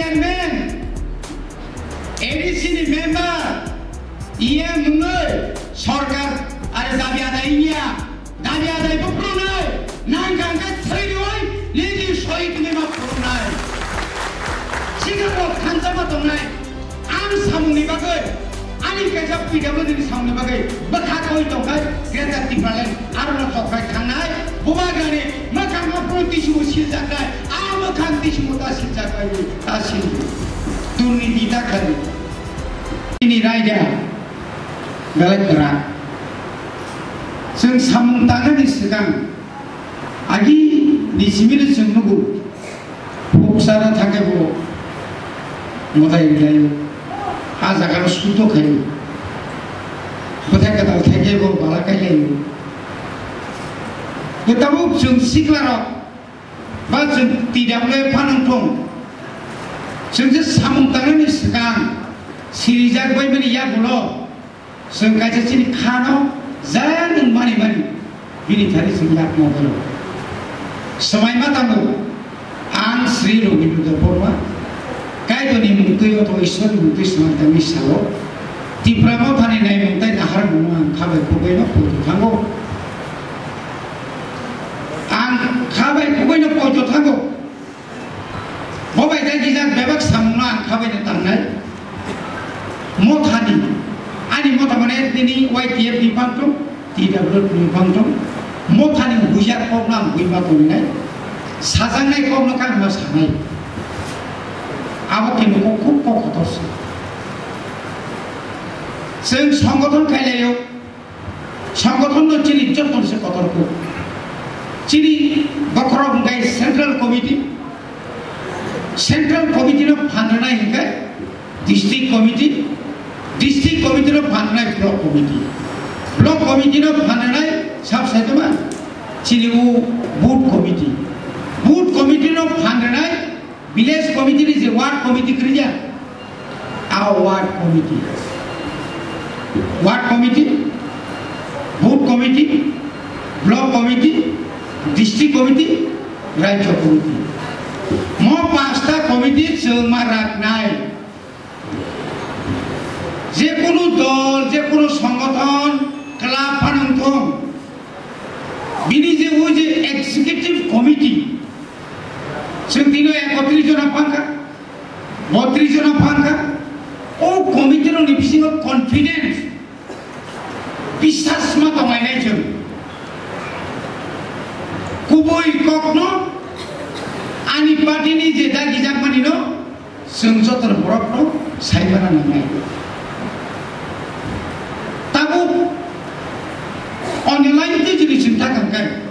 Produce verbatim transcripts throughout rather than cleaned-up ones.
Chairman, A D C ni member, E M wngwi sorkar are dabi adai wngya, dabi adai bo phurungnai, nang kang khe thwi rwi nini sohit wngwi ma phurungnai. Sikha bo thansa ma tongnai, ang samungni bagwi, ani kaisa P W D ni samungni bagwi bwkha koi tongkhai, Greater Tipraland, aro no tokphai thangnai, bubagrani mwkhang no phuru tisimo siljaknai, a mwkhang tisimo ta siljaknai, ta sil. Durniti ta khali. Ini raida belai kwrak. Chwng samung tangnani swkang agi ni simi no chwng nugo. Phuksa no thangkhe bo mwtai rilaio. A jaga no suto khaio. Bwthai kwtal thangkhe bo bala kailaio. Bo tabuk chwng sikla rok. Ba chwng T W F phan wng thung. Chwng je samung tangnani swkang sirijak bai mani yagulo chwng kaisa chini khano jaya nwng mani mani bini thani chwng yak mobile. Swmai ma tango ang Sri Robindra Debbarma Kaitorni mungtwi otho Ishwarni mungtwi swmai tangwi sao. Tipra mothani naimung tei naharmungno ang kha bai khugwi no poito thango. Ang kha bai khugwi no poito thango. Bo bai tei kijak bebak samungno ang kha bai no tangnai. Mothani, ani motha mane nini Y T F ni bangtong, T W F ni bangtong, mothani huijak kokno ang buima tongwi nai. Sajaknai kokno kangma sanai. Abo khe nukgo khub kok kotor se. Chwng songgothon khailaio, songgothon no chini joto se kotor kuk. Chini bokhorok hwnkhe Central Committee, Central Committee no phan rwnai hwnkhe District Committee, District Committee no phan rwnai Block Committee, Block Committee no phan rwnai sab saitoma chini o Booth Committee, Booth Committee no phan rwnai Village committee ni je ward committee kwrwi ya, a ward committee, ward committee, booth committee, block committee, district committee, rajya committee. Mo pasta committee chwng ma raknai. Je kunu dol, je kunu songothon, club phanang thung, bini je o je executive committee, chwng tino ekotris jona phangkha, botris jona phangkha, o committee rokni bisingo confidence, biswas ma tonglainai chwng. Kubui kokno ani party ni je dagi jakmani no chwng joto borokno saimana nangnai. Tabuk online twi jodi chwng ta kangkha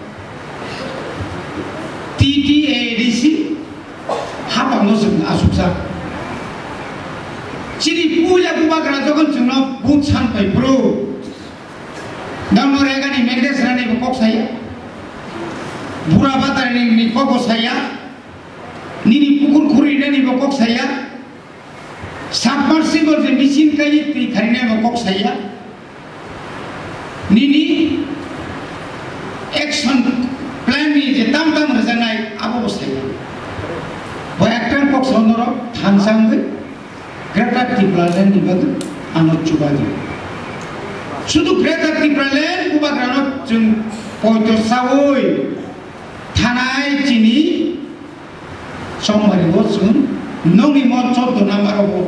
T T A D C hapangno chwng asukjak. Chini puila bubagra jokhon chwngno vote san pai phuru, Dr. Reagan ni mandate rani bo kok saya, Bura Batarani ni kok bo saya, nini pukur khuri nani bo kok saya, submersible je machine kai twi kharinai bo kok saya, nini action plan ni je tam tam rwjaknai abo bo saya. Bo ekta kok sa norok thansa wngwi Greater Tipraland ni bagwi ano chubaidi. Sudu Greater Tipraland bubagrano chwng poito saui thanai chini Chongmari o chwng nokni mon choddo number o bo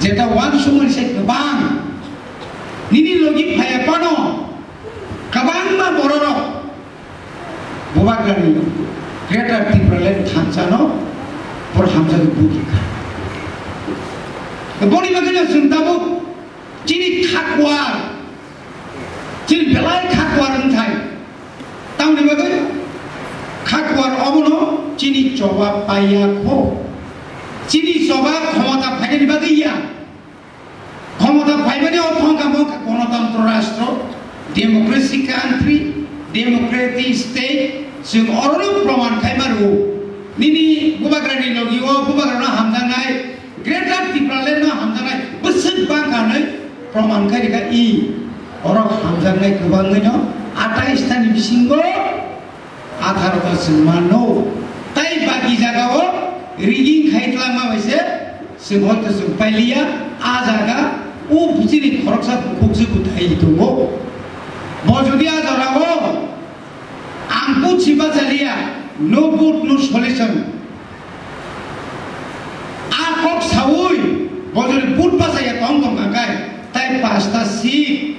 jeta uansukmani se kwbang nini logi phaiya phano kwbangma bororok bubagrani Greater Tipraland thansa no por hamjagwi bukikha. Boni bagwino chwng tabuk chini khakuar, chini belai khakuar wngthai. Tamoni bagwi khakuar obono chini choba paiya kho. Chini choba khomota phainani bagwi ya. Khomota phaimani o thongkha mo kha Ganatantro rastro, democracy country, democratic state, chwng orono proman khaima rwo. Nini bubagrani logi o bubagrano hamjaknai, Greater Tipraland no hamjaknai bwswk bangkha hwnwi proman khai rikha i. Oro hamjaknai kwbangwino atais tani bisingo atharo ta chwng mano. Tai baki jagao Rigging khai tlangma bai se, chwng hoito chwng pailiya, a jaga, o chini khoroksa bukhuk se buthai tongo. Bo jodi a jorao, ang buchi bachaliya, no vote, no solution. A kok saui, bo jodi vote bachaya tong tong kha kai, tai pasta seat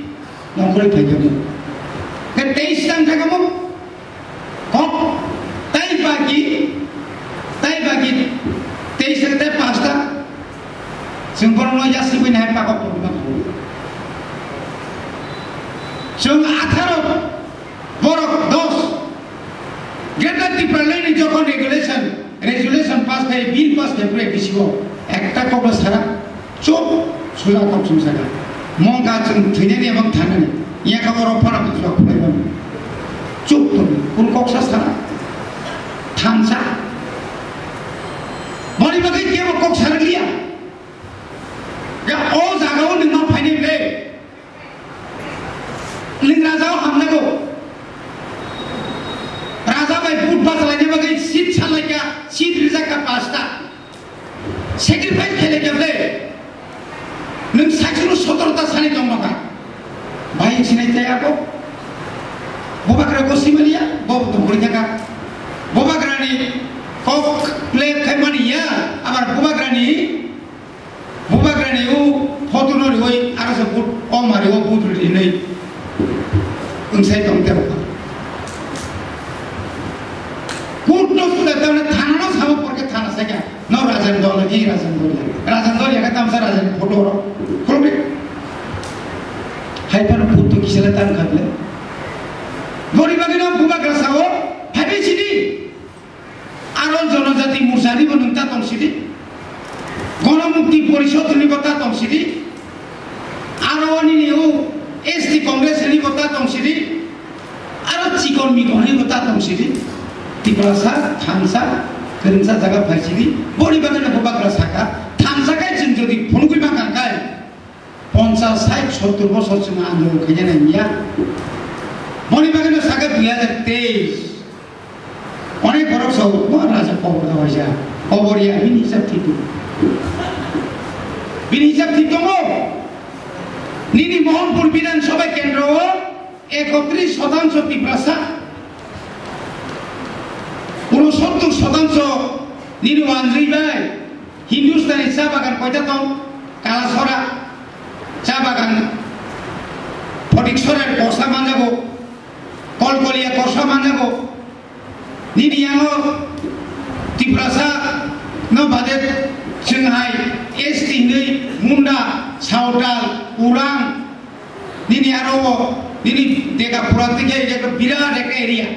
nongkhorwi phai khe mo. Ke teis tang kha mo. Kok, tai bagi, tai bagi, teis ta, tai pasta. Chwng borokno yasibui nai pakok tongma kho. Chwng atharo, borok dos. Greater Tipraland ni jokhon regulation, resolution pass khai, bill pass khai, pura D C o ekta kokno sara. Chop, suja kok sung saka. Mongka chwng thwinani ebong thanani. Iya ka oro phara bwswk khulai mano. Chop tong, kun kok sa sara. Thansa. Boni bagwi kebo kok sara liya. Ya o jaga o nima phaini ble. Ling raja o hamna go. Raja bai but bachalaini bagwi seat salaika, seat rijaka pasta. Sacrifice khailai khe ble. Nwng saichung sotoro ta sani tong baka. Bai sinai tei ako. Bubagra ko simaliya, bo tongkuri thaka. Bubagrani kok play khai mani ya, abar bubagrani, bubagrani u photo no rioi, aro se but o mari o but ri nei. Wngsai tong te baka. Kut no suda tawne thana no samo porke thana saka. No rajan dol, ei rajan dol ya. Rajan dol ya ka tamsa rajan photo ro. Khulbi. Hai pan photo kisale tan khatle. Boni bagwi no bubagra sao, hai bi sidi. Aro Jonojati Morcha ni bo nwng ta tong sidi. Gono Mukti Porishod ni bo ta tong sidi. Aro nini o S T Congress ni bo ta tong sidi. Aro chikon mikon ni bo ta tong sidi. Tiprasa, thansa, kwrwngsa jaga phai sidi. Boni bagwi no bubagra saka. Thansa kai chwng jodi phunugwi ma kang kai. Ponchas, sait, sottur bosor chwng andolon khaina nangya. Boni bagwi no saka dui hajar teis. Onek borok sa, o raja kobor da waisa. Kobor ya, bini hisab thik tongo. Bini hisab thik tongo. Nini Mohanpur Bidhan Sabha kendro o ekotris shotangsho Tiprasa, unosottur shotangsho nini wanjwi bai. Hindustani cha bagan koita tong? Kalasora cha bagan, Photiksora kosa manjago, Kolkolia kosa manjago. Nini yango Tiprasa no bade chwng hai S T hinwi Munda, Sawtal, Urang, nini aro nini Dega Pura tike birat ekta area.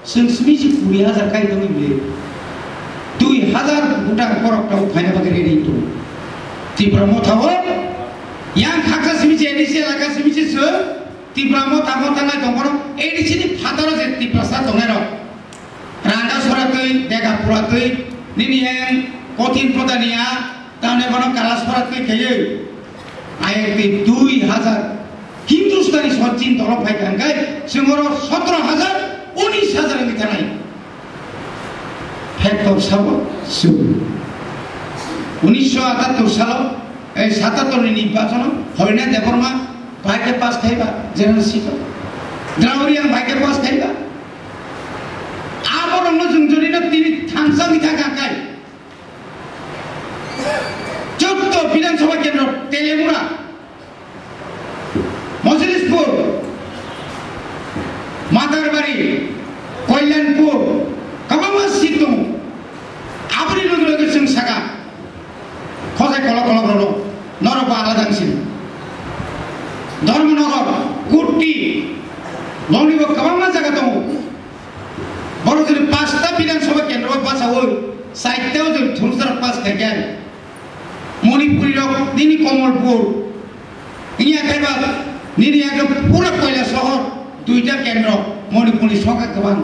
Chwng simi se kuri hajar kai tongwi ble. Dui hajar bwtang borok tabuk phaina bagwi ready wng tongo. Tipra Motha o yang khaksa simi se A D C elaka simi se chwng Tipra Motha Motha nai tong bono A D C ni phataro je Tiprasa tongnai rok. Ranga sora twi, Dega Pura twi, nini yang Kothin Pota ni a, tamni bono Kalasora twi khaiwi. Ayang twi dui hajar Hindustani sochin dolo phai tangkai, chwng oro sotro hajar, unis hajar wngwi thanai. Factor sabo chwng. Unisho atattor salo, ei satattor ni nirbachon o Horina Debbarma bai khe pass khaiba, general seat o. Drauriang bai khe pass khaiba. Aborokno chwng jodi no tini thansa wngwi thangkha kai. Jotto Bidhan Sabha kendro, Telemura, Mojlispur, Matarbari, Kalyanpur, kwbangma seat tongo. Aboni loge loge chwng saka, khosai kolok kolok rwno, norok bo alada wngsi. Dharmanagar, Kutti, boni bo kwbangma jaga tongo. Borok jodi pasta Bidhan Sabha kendro bachaui, chaita o jodi thumsara pass khai khe, Manipuri rok nini Kamalpur, ini akhai ba, nini ake pura Kailashahar, duita kendro, Manipuri songkha kwbang,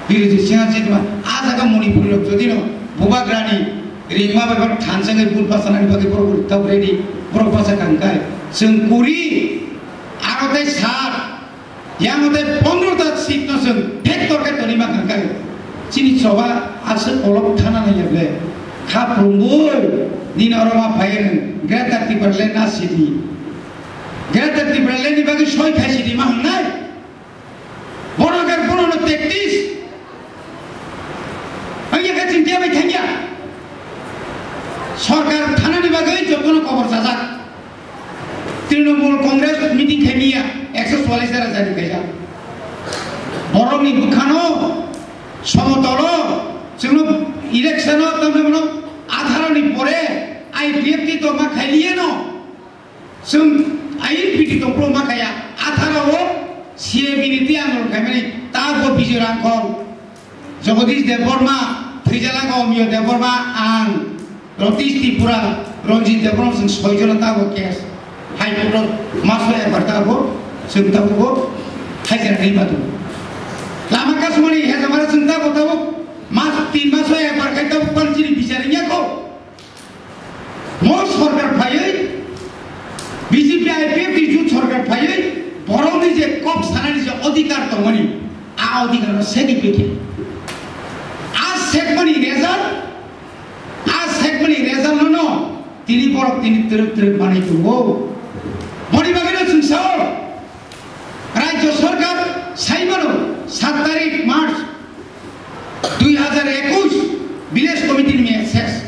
biroji singha chidma, a jaga Manipuri rok jodi no, bubagrani, ringma bai borok thansa ngai bul pasanani bagwi borok tabuk ready, borok basa kangkai, chwng kuri, aro tei sat, Yang tei pondro ta seat no chwng factor khe toni ma kha kai. Chini choba aswk kolok thana nai ya ble. Haprungwi nini oro ma phai nwng Greater Tipraland na sidi. Greater Tipraland ni bagwi soi khai sidi ma hwngnai. Bono khe bono no tactics. Ang ya khe chwng khe bai thangya. Sorkar thanani bagwi jotono kobor sajak. Trinamool Congress meeting khaimiya, ekso chwallis jara jani kaijak. Borokni bwkhano, somotolo, chwngno election-o, tamni bono atharo ni pore I P F T to ma khailiyano. Chwng I N P T to pro ma khaya, atharo o C A B ni twi andolon khaimani, ta bo Bijoy Rangkhol. Jagadish Debbarma, thwijala Omiyo Debbarma, ang, Ratish Tripura, Ranjit Debbarma, chwng soi jona tabuk case. High Court o maso F I R tabuk, chwng tabuk bo hajar ri batu. Lama kasumani hezamara chwng tabuk tabuk, mas tin maso F I R khai tabuk pan chini bichar wngya kho. Mo sorkar phaiwi, B J P I P F T jut sorkar phaiwi, borokni je kok sanani je odhikar tongmani, a odhikar no segwi phaikha. A segmani result, a segmani result no no, tini borok tini twrwk twrwk manwi tongo. Boni bagwi no chwng sao, Rajya Sarkar saimano sat tarik March dui hajar ekush village committee ni miyat ses.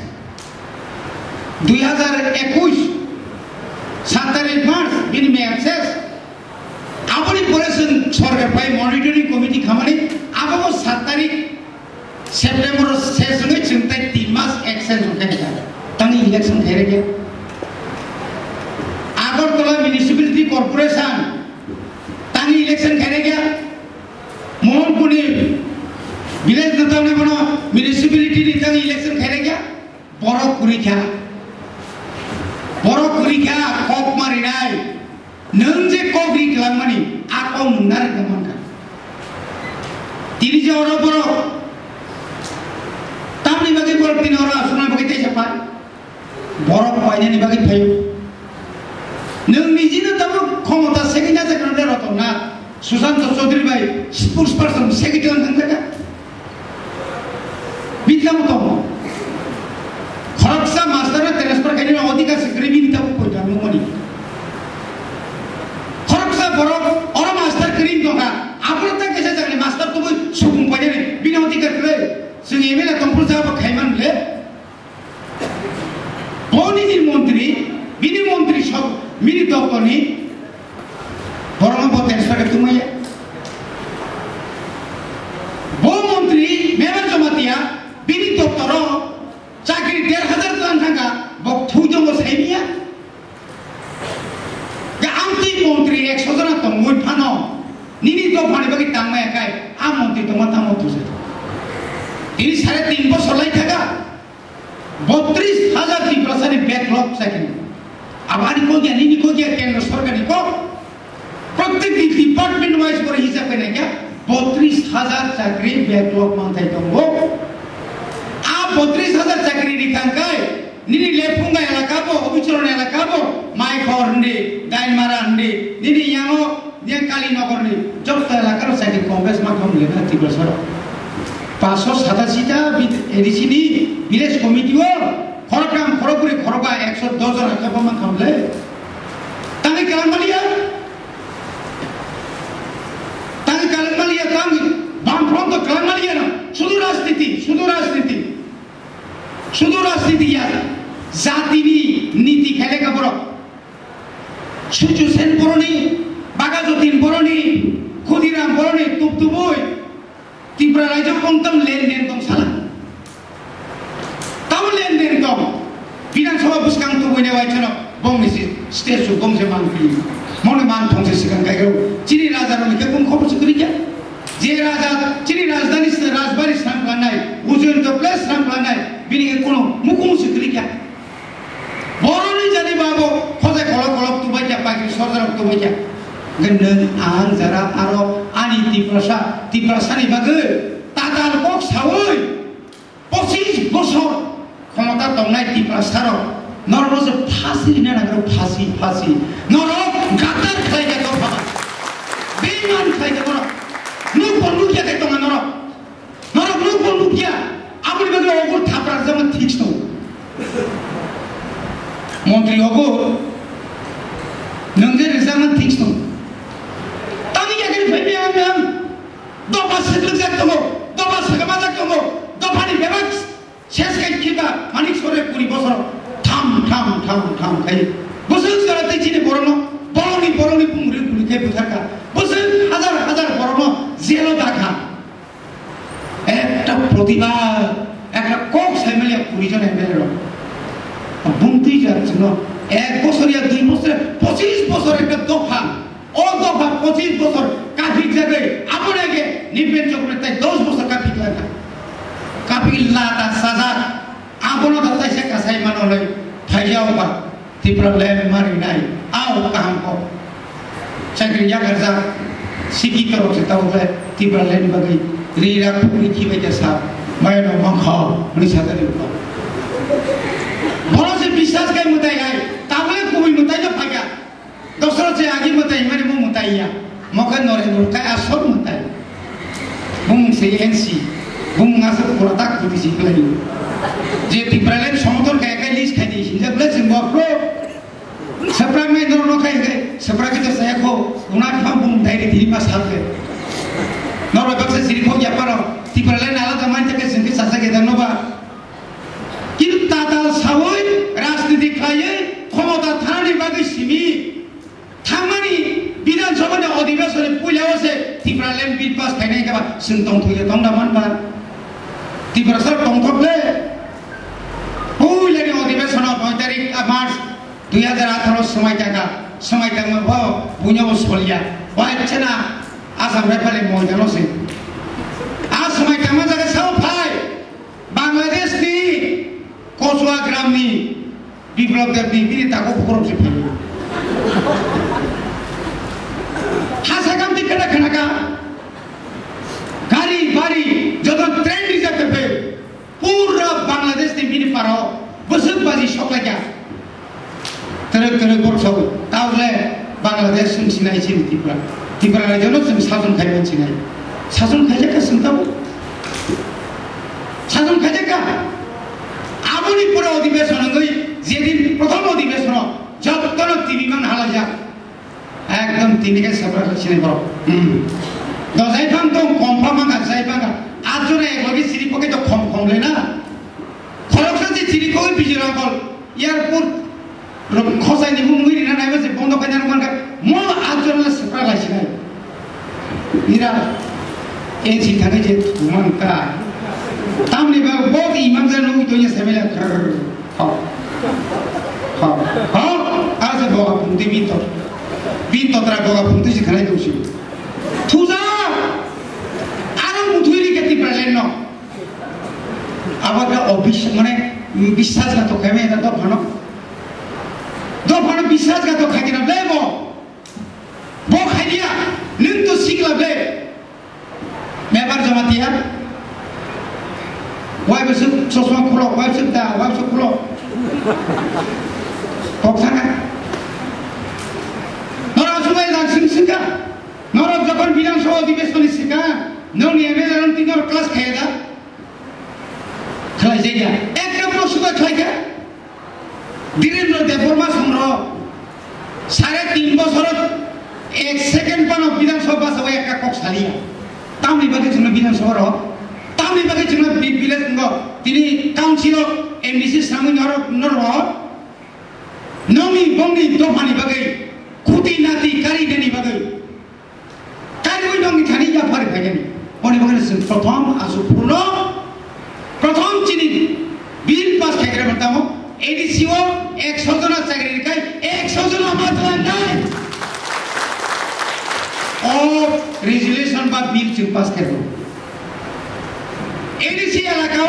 Dui hajar ekush sat tarik March bini miyat ses. Aboni pore chwng sarkar bai monitoring committee khamani abo bo sat tarik September o ses wngwi chwng tei tin mas extension khe kha. Tangni election khairokya. Agartala Municipality Corporation tangni election khairokya. Mohanpurni village no tangni bono municipality ni tangni election khairokya. Borok kwrwi kha. Borok kwrwi kha kok marinai. Nwng je kok ri kwlangmani, a kok nwng narwk na mankha. Tini je oro borok, tamni bagwi borok tini oro aswkna bagwi teisa phai? Borok painani bagwi phaio. Nwng nijino tabuk khomota segwi najaknai Ratan Nath, Sushanta Chaudhary bai spokesperson segwi tongthangkha. Bini tamo tongo. Khoroksa master no transfer khainani odhikar se kwrwi bini tamo poito ang nukmani. Khoroksa borok oro master kwrwi wngkha. Abono ta kaisa jagani master tubui subung painani bini odhikar kwrwi. Chwng M L A tongphuru jaba khaiman le. Bo nini montri, bini montri sok, bini doptorni borokno bo transfer khe tongmaya. Bo montri Mevar Jamatia bini doptoro chakri der hajar tlang thangkha, bo thwi tongo saimanya. Ga amtwi montri ekso jona tongwi phano nini dophani bagwi tangmaya khai a montri tongma tamo thujak. Tini sare tin bosor lai thaka. Botris hajar Tiprasani backlog chakri. Abani kok ya, nini kok ya, kendro sorkarni kok. Prottek din department wise kore hisab khe naikha, botris hajar chakri backlog manthai tongo. A botris hajar chakri rikha khai, nini Lephunga elaka bo, Obichoroni elaka bo, Maikhor hindi, Dainmara hindi, nini yango Nya Kali Nogor ni jotto elakar o chakri Congress ma kham le na Tiprasa rok. Paanso satashi ta bi-, A D C ni village committee o khoroktham, khorokbri, khorokba, ekso dos jon hakhe bo ma kham le. Tangwi kalang maliya. Tangwi kalang maliya, tangwi bam front o kalang maliya no. Sudu rajniti, sudu rajniti. Sudu rajniti ya. Jati ni niti khaile ka borok. Suchu Sen boroni, Baga Jotin boroni, Khudiram boroni, tup tubui, Tripura rajyo kongtam lenden tong sala. Tamo lenden tong, Bidhan Sabha bwskang tubui ne wai chano, bongni si statue bong se man pi. Mone man thong se sikang kai ro. Chini raja roni ke kung khobo chukri kya? Je raja, chini rajdhani se rajbari sram planai, Ujjain to place sram planai, bini ke kono mukung chukri kya? Boroni jani babo khojai kolok kolok tubai kya, paikri sorjarok tubai kya. Hwnkhe nwng ang jara aro ani Tiprasa, Tiprasani bagwi tatal kok saui pochis bosor khomota tongnai Tiprasarok norokno se phasi rina nangro, phasi, phasi. Norok gadar khlai kha dopha. Beiman khlai kha norok. Nukbo nukya khe tonga norok. Norok nukbo nukya, aboni bagwi ogur thaprak jama thik se tongo. Bini ang ang dopa siklikjak tongo, dopa sikamajak tongo, dopani bebak ses kai khiba Manik Sore kuri bosor tham tham tham tham khai. Bosong jora tei chini borokno bolongni bolongni pungri kuri khai butharka. Bosong hazar hazar borokno jelo dakha. Ekta protibha, ekta kok saimaliya kuri jon M L A rok. Bumtwi jak chwngno ek bosor ya dui bosor, pochis bosor ekta dopha. O dopha pochis bosor kapik jagwi, aboni age Nipen Chokre tai dos bosor kapik lata. Kapik lata sajak, abono da taisa kasai mano loi phaijao ba. Tipraland marinai, ao kaham kok. Chakri yakarjak, sikhi torok se tabuk le Tipraland bagwi ri rak phukri khibai khe sa, maya no mankha, hwnwi sajak ri kok. Bono se biswas kai mwtai hai, tabuk le kubui mwtai no phaikha. Dosra se agi mwtai hwnmani bo mwtai ya. Mokhe Norendra kai asol mwtai. Bung se N C. Bung asa pura tak kuti si khlai. Je Tipraland somotol kaya kai list khai di sinjak le sing bo pro. Saprak nai nor no khai khai. Saprak kita saya ko. Una kham bung dai di ma sal ke. Nor baksa siri ko ya paro. Tipraland alada man take sing ke sasa ke dan no ba. Kintu tatal sawi rajniti khlaiwi khomota thanani bagwi simi thangmani Bidhan Sabhani odhibesoni puilao se Tipraland bill pass khainai khe ba chwng tongthokya tongda manba. Tiprasa tongthok le puilani odhibesonno noi tarik March dui hajar atharo swmai tangkha, swmai tangma bo buino bo solya. Bai chana Assam Rifle moidano se. A swmai tangma jaga sao phai. Bangladesh ni Kosua gram ni Biplab Deb ni bini takhuk bukhurok se phaiwi. Hasa kam di khana khana ka. Gari, bari, joto train reserve khe phai. Pura Bangladesh ni bini paro bwswk baji soklaikha. Twrwk twrwk borok sawi, tabuk le Bangladesh chwng sinai chini Tripura. Tripura rajyo no chwng sason khai man sinai. Sason khaijak kha chwng tabuk. Sason khaijak kha. Aboni pore odhibeshon wngwi jedin prothom odhibeshono jottono T V man halaijak. Ekdom tini khe sepra khe sinai borok. Hmm. Do jai phang tong kom phang mangkha, jai phang kha. Atjona ek loge siri poke to khom khom le na. Khoroksa je chiri kogwi bijir angkol airport rok khosai ni mung mui rina naiba se bondo khaina rok mankha mo atjona le swpra lai sinai. Ira N C thangwi je thumang ka. Tamni ba bo imang ja nung tonya semela khar. Ha. Ha. Ha. Asa boga pungti binto. Binto tra boga pungti si khanai dongsi. Thuja. Aro muthui ri kati pralen no. Abo khe obis-, mane, biswas gato khaimani da dophano. Dophano biswas gato khaikhe na ble bo. Bo khaiya, nwng to sikla ble. Member Jamatia. Wai besuk chosma khulo, wai besuk da, wai besuk khulo. Kok sana. Nora subai dan sing singka. Norok jokhon Bidhan Sabha Adhibeshon ni sikha, nongni M L A rok twi norok class khaiya da? Khlai jaiya. Ekta proshno khlai kha. Dhirendra Debbarma songro sare tin bosor ek second pano Bidhan Sabha basa ekta kok saliya. Tamni bagwi chwngno Bidhan Sabha ro? Tamni bagwi chwngno bi-, village ngo tini council o M D C samung norok norok? Nongni bongni dophani bagwi, khuti nati karinani bagwi. Karwi nongni thani yaphari phainani. Oni bagwi chwng prothom asu phurno, prothom chini bill pass khaikra tamo, A D C o ekso jona chakri rikai, ekso jona ma chwla nai. O resolution ba bill chwng pass khaikha. A D C elaka o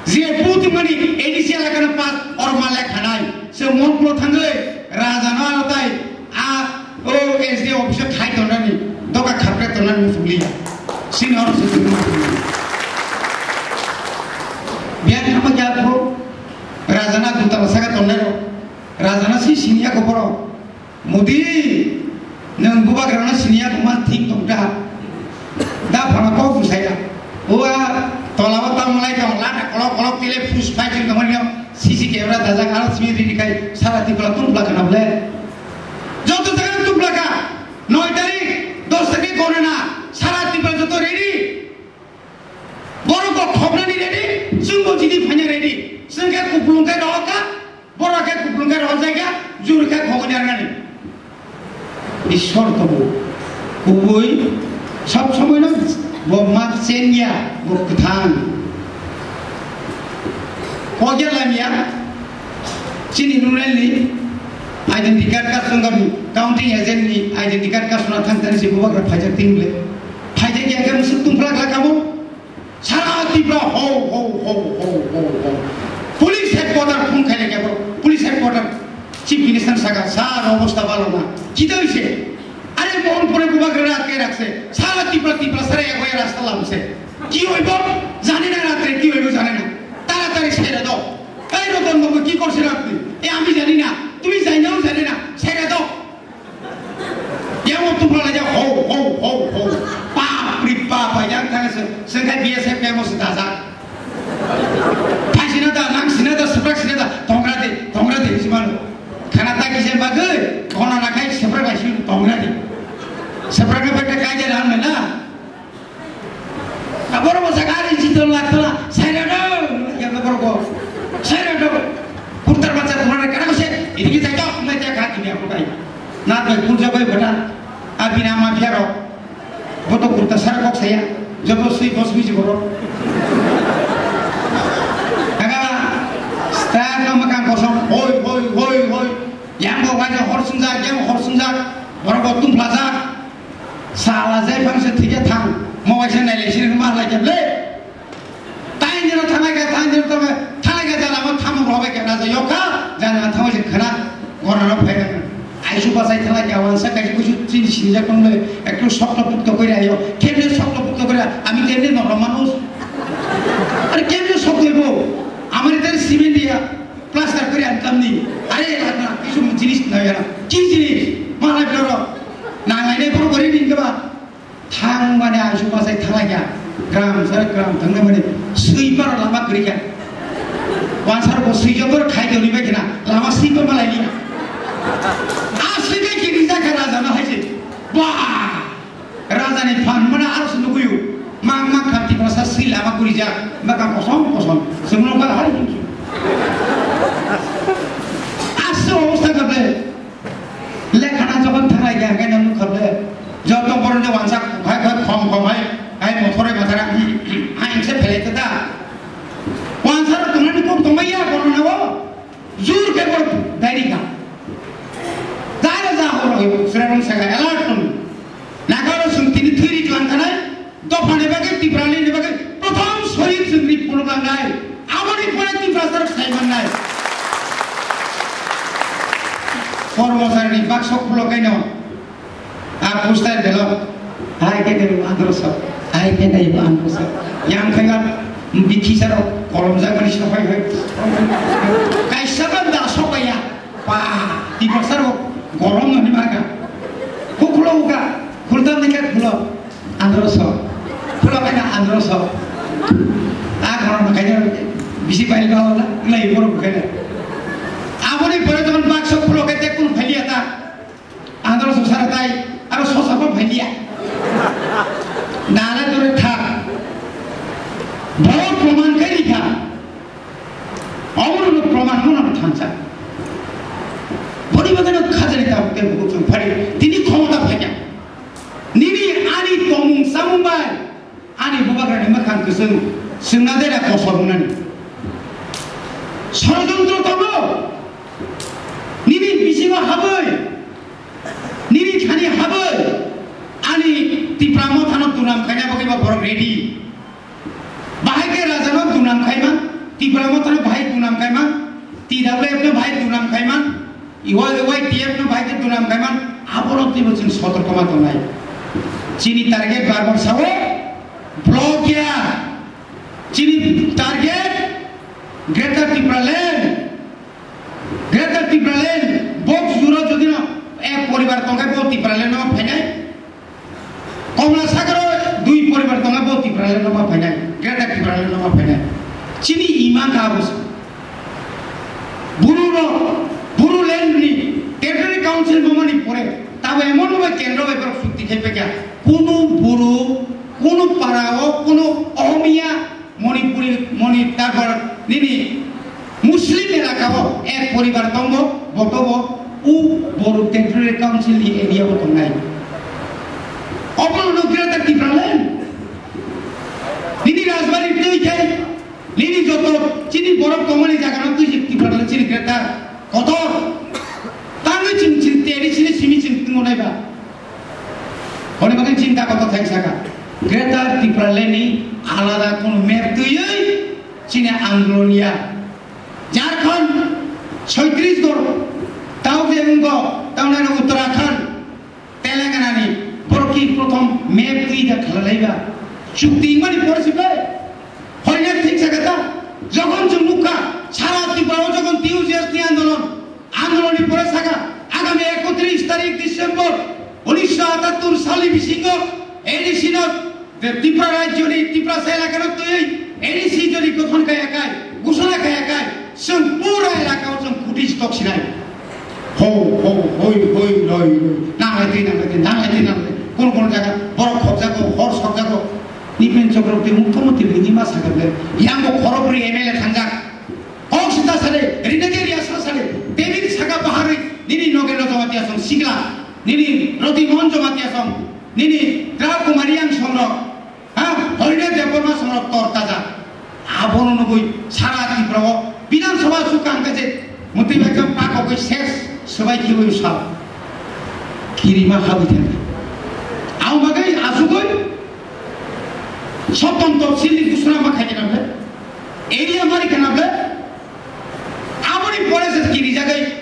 Je putumani A D C elakano pass orma lekhanai, se Monkolo thangwi rajano aro tai a o S D O office khai tongnani, doka khapre tongnani muchungliya. Sini oro se tongma. Biyan khama kya kho, rajana dutala saka tongnai ro, rajana si siniya kho boro. Modi, nwng bubagrano siniya tongma thik tong da? Da phano kok bwsaya. Ua tolao tamo lai tong, lata kolok kolok tile phus phai chwng tongmani C C camera dajak, aro simi rini khai sara Tripura tubla khana bole. Joto jaga tubla kha. Noi tarik, dos Sob somoi no bo ma chengya, bo kwthang. Kokya lamya, chini rural ni identity card kasung gam counting agent ni identity card kasuna thang thani si bubagra phaijak tingle. Phaijak ya kam suk tung phlak la kamo. Sara Tripura ho, ho, ho. Police headquarter phone khai le kebo. Police headquarter chief minister saka sa obostha balo na. Kita hoise. Are Mohanpur e bubagra rat ke rakse. Sara Tripura, Tripura sara ek hoye rasta lamse. Ki hoibo? Jani na ratre ki hoibo jani na. Taratari sere do. Ei Roton babu ki korse ratre? E ami jani na. Tumi jani na, jani na. Sere do. Yang waktu pula aja ho, ho, ho, ho. Pap, pri pap, yang thang se, sengkai B S F yang mesti dasa. Thai sina da, nang sina da, seprak sina da, tongra de, tongra de, si malu. Khana ta kijen bagai, kono na kai seprak lai si tongra de. Seprak na pekka kai jala na. Aboro bo jaga ari jito la tola, saira do, ya ko boro ko, saira do. Kurtar bacha tumara kana ko se, ini kita jok, mai ta kha kini aku kai. Na to kurja bai bata, abina ma biaro. Boto kurta sar kok saya, joto sui bos biji boro. Kaga, star no makan kosong, hoi, hoi, hoi, hoi. Yang bo wajah hor sunjak, yang hor sunjak, boro ko tum plaza. Sala jai phang se thike thang, mobile se nailai sini ma lai kable. Tain jero thanai ka, tain jero thanai, thanai ka jala mo thamu robe ke na jo yoka, jana thamu se khana, gora ro phai na. Ai su basai thanai ka wan sa kai kusu chin sinja kong le, ektu sokto pukto koi ayo, kemne sokto pukto koi, ami kemne no manus. Are kemne sokto bo, amari tar cement dia. Plaster kori ang tamni. Are, na, na, kisu jinis na yara. Ki jinis? Malai boro. Na, na, ne boro bori din keba. Thang mane asu masai thanglai kya. Gram sar gram thangna mane. Sui par lama kori kya. Wansar bo sui jobor khai doni bai kena. Lama sui par malai ni. A sui bai kini ja kara jana hai se. Bah! Raja ni phan mana aro se nuguyu. Mang mang kha Tiprasa sui lama kurijak. Maka kosom kosom. Sumno ka hari hinsu. Asu obostha kable. Lekhana jokon thangai kha, khe nang kable. Joto boron je wansa khai khai khom khom hai. Hai mothore mathara. Hai se phele ta. Wansa ro tumani kok tumaya boron na wo. Jur ke bor dairi ka. Dara ja horo hibo, Srerong Sega alert tong. Nagaro sung tini thiri tlang kanai, dopha ni bagwi, Tipra ni bagwi, prothom sohid sung ri phunuklak nai. Aboni pore Tiprasa rok sai man nai. Kormosari ni bakso khulo kaino. A poster belo, hai ke dai andro so, hai ke dai andro so. Yang kaya bikhi saro kolom jak mani so hai hai. Kaisa ban da so kaya, pa, di pasaro golom nani maka. Kuklo uka, khultam ni kat khulo, andro so. Khulo kaya andro so. A kono kaya bisi pai ga wala, nai boro kaya. Aboni pore tokon bakso khulo kaya kun phaliya ta. Andro sosara tai, aro sosa pa phailia. Nala dore thak. Boro proman kai rikha. Omono proman mono thansa. Boni bagano khajani ta buke buku chung phari. Tini khomota phaikha. Nini ani tomung samung bai. Ani bubagrani mwkhang kwchwng, swngna dera kosor wngnani. Sorojontro tongo, nini bisingo habwi, nini thani habwi, ani Tipra Mothano dunam khaina bagwi ba borok ready. Bahai khe rajano dunam khaima, Tipra Mothano bahai dunam khaima, T W F no bahai dunam khaima. Y T F no bai khe dunam kaiman, abono twibo chwng sotorkoma tongnai. Chini target barbar sao, block ya. Chini target Greater Tipraland. Greater Tipraland, box juro jodi no ek poribar tongkhe bo Tipraland no phainai. Komla Sagaro dui poribar tongo, bo Tipraland no ma phainai, Greater Tipraland no ma phainai. Chini ima ka bus. Buru no, Buru land ni Territory Council bomani pore, tabo emon bai kendro bai borok sukti khai pekya. Kunu Buru, kunu para o, kunu Ohomia, Manipuri, Mani-, tarpor nini Muslim elaka o ek poribar tongo, botobo u Boru Territorial Council ni area o tongnai. Obono no Greater Tipraland. Nini rajbari twi khe, nini joto chini borok tongmani jaga no twi Tipraland chini Greater kotor. Tangwi chwng chini teri chini simi chwng twngo nai ba. Hwnwi bagwi chinta kotor thai saka. Greater Tipraland ni alada kono map twiwi chini andolon ya. Jharkhand, Chhattisgarh, tao je wngkha, tao nai Uttarakhand, Telangana ni borok ki prothom map twi da khalalaiba. Chukti mani pore se bai. Hoyna thik saka ta. Jokhon chwng nukha, sara Tripura o jokhon T U J S ni andolon, andolon ni pore saka, agami ekotris tarik December unisho atattur salni bisingo A D C no, je Tripura rajyoni, Tripura elakano twi A D C jodi gothon kaya kai, ghosona kaya kai, chwng pura elakao chwng khuti stok sinai. Ho, ho, hoi, hoi, loi, loi. Nanglai twi, nanglai twi, nanglai twi, nanglai twi. Kono kono jaga borok khokjago, hor sokjago. Nipen Chakraborty mukhyamantri rini ma sakha ble. Yang bo khorokbrwi M L A thangjak. Kok sita sale, rina je riya sa sale. Tebin saka baharwi nini Nogendra Jamatia song sikla. Nini Roti Mohan Jamatia song. Nini Trao Kumari yang songrok. Ha, Horina Debbarma songrok tor taja. Abono nugui sara Tripura o Bidhan Sabha chukang kaje mutwi bai khe pakogwi ses swbai khiui sa. Kirima habwi thangkha. Ang bagwi asugwi sottom topsil ni ghosona ma khaikhe nable. Area mari khe nable. Aboni pore se kirijagwi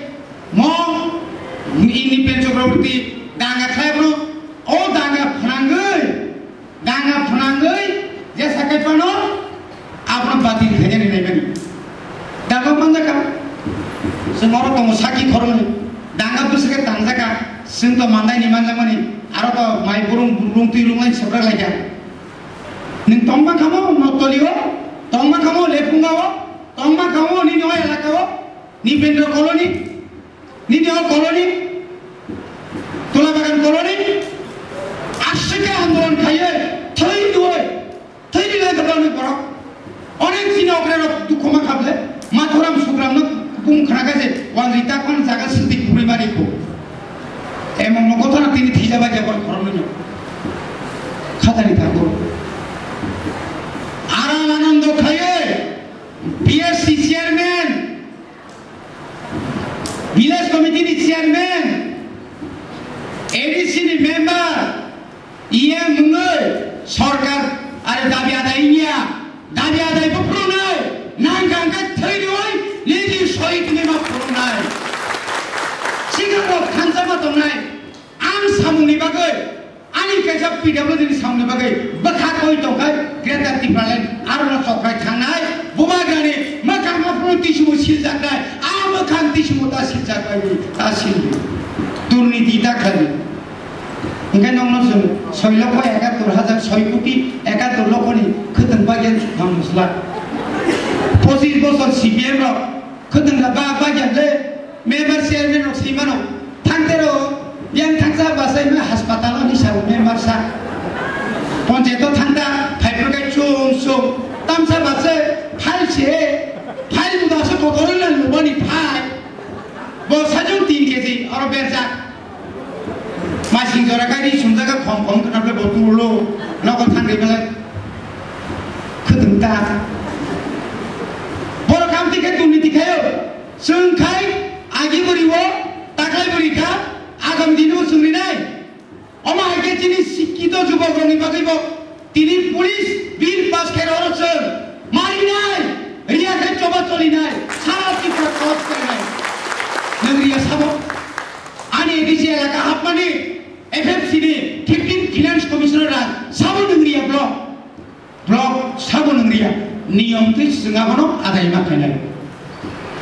mo Nipen Chakraborty danga khlai bono o danga phnangwi Danga phnangwi jesa kai phano abono batil khainani naimani. Danga manjaka. Chwng oro tongo saki khoroknwi. Danga bwswkhe tangjaka. Chwng to mandaini manjakmani. Aro to mai burung burung twi runglaini swprak laikha. Nwng tongma khamo Notoli o, tongma khamo Lepunga o, tongma khamo nini o elaka o, Nipendra Colony. Nini o colony, Tula Bagan colony, aswk khe andolon khaiwi, thwi rwui, thwi rwlai kwbangni borok. Onek chini okre rok dukhu ma kha ble, Mathuram Sugramno bung khna kha je, wanjwi ta khon jaga swtwi kubui mari kho. Emon no gothana tini thija bai jabon khoroknwi no. Khatani thakur. Aram Anando khaiwi, P S C chairman, Village Committee ni chairman, A D C ni member, E M wngwi sorkar ari dabi adai wngya, dabi adai bo phurungnai, nang kang khe thwi rwui nini sohit wngwi ma phurungnai. Sikarok thansa ma tongnai, ang samungni bagwi Ani kaisa P W D ni samungni bagwi bwkha koi tongkhai Greater Tipraland arono chokrai thangnai, bubagrani mwkhang aphuru tisumu siljaknai, a mwkhang tisumu ta siljaknai, ta sildi. Durniti ta khlai. Hwnkhe nokno chwng soi lokho ekattor hajar soi koti ekattor lokhoni khwtwng bagyan chuktham musla. Pochis bochor C P M rok Khwtwng da ba, ba ya le, member chairman rok si mano. Thang tero, yang thangsa ba sai ma hospital ni sa member sa. Ponche to thang ta, phai pro kai chum chum. Tamsa ba se, phai se, phai mu da se ko ko la lu ba ni phai. Bo sa jong tin K G, oro berjak. Masing jora kai ri sumjaga khom khom khna ble bo tulo. Nogo thang ri belai. Khwtwng ta. Borok kam tikhe tuni tikhayo. Chwng khai agi buri o taklai buri kha. Agam dini bo chwng rinai. Omo hai khe chini sikkito jubok rokni bagwi bo tini police bill pass khe oro chwng marinai. Riya khe choba cholinai. Sara Tripura kos khainai. Nwng riya sabo. Ani A D C elaka hapmani F F C ni fifteen Finance Commissioner rang sabo nwng riya block, block sabo nwng riya, niyom twi chwng abono adai ma khainai.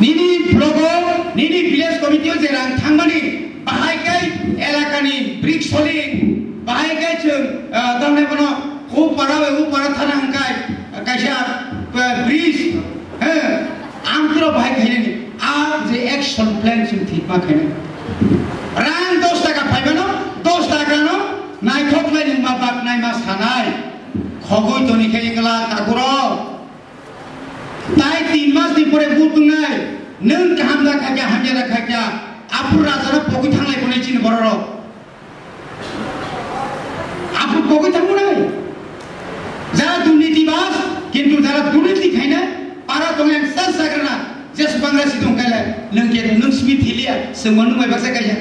Nini block o, nini village committee o je rang thangmani, bahai kai elakani brick soling, bahai kai chwng, ah, tamni bono o para bai o para thana hwnkhe kaisa, ah, bridge, eh, ang tro bahai khainani, a je action plan chwng thik ma khainai. Rang dos taka phaimano, dos taka no naithok lai nungma bak naima sanai. Khogoi toni khe wngla takuro. Tai tin mas ni pore but wngnai. Nwng kaham da khaikya, hamya da khaikya. Aphuru raja no pogwi thanglai phunai chini borok rok. Asuk kogwi thangmani. Jara durniti bas, kintu jara durniti khaina, para tongeng sar sagrana, jes bangra sidong kaila, nung ke nung simi thilia, semua nung mai baksa kaisa.